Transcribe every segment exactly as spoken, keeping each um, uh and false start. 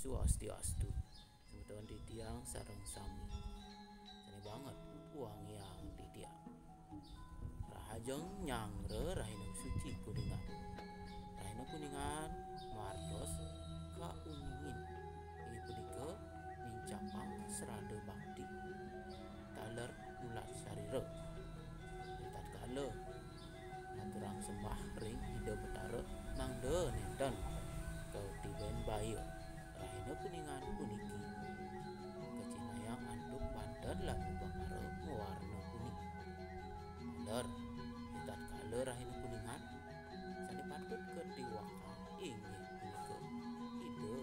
Swastiastu. Semeton titiang sareng sami. Sane banget wangiang titiang. Rahajeng nyanggra rahina suci Kuningan. Rahina Kuningan martos kauningin. Inggih punika nincapang srada bakti. Taler nulat sarira. Ritatkala ngaturang sembah ring Ida Betara mangda nenten katiben baya. Rahina Kuningan puniki kacihnayang antuk banten lan ubakara mawarna kuning. Taler, ritatkala Rahina Kuningan sane patut katiwakang inggih punika Ida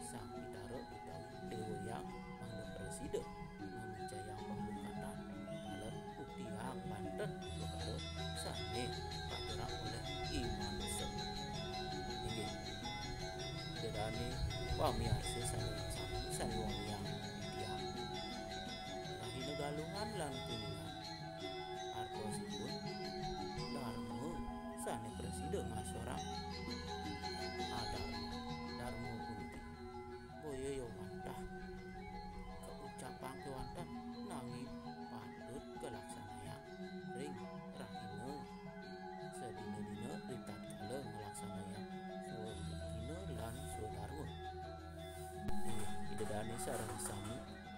Sang Pitara utawi Dewa Hyang mangda prasida mamicayang pamungkatan taler buktiang banten ubakara sane katurang olih i manusa. Inggih, Ida dane pamiarsa sane sami sane wangiang titiang. Rahina Galungan lan Kuningan. Artosipun darma sane prasida ngasorang adarma. Darma puniki boya ya wantah kaucapang kewanten, nanging patut kalaksanayang ring rahina sadina-dina ritatkala nglaksanayang swadina lan swadarma. Inggih, Ida dane sareng sami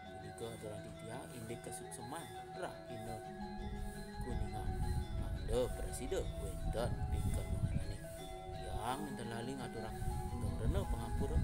punika aturang titiang indik kasukseman rahina Kuningan mangda prasida wenten pikenohnane. Tiang nenten lali ngaturang geng rena pangampura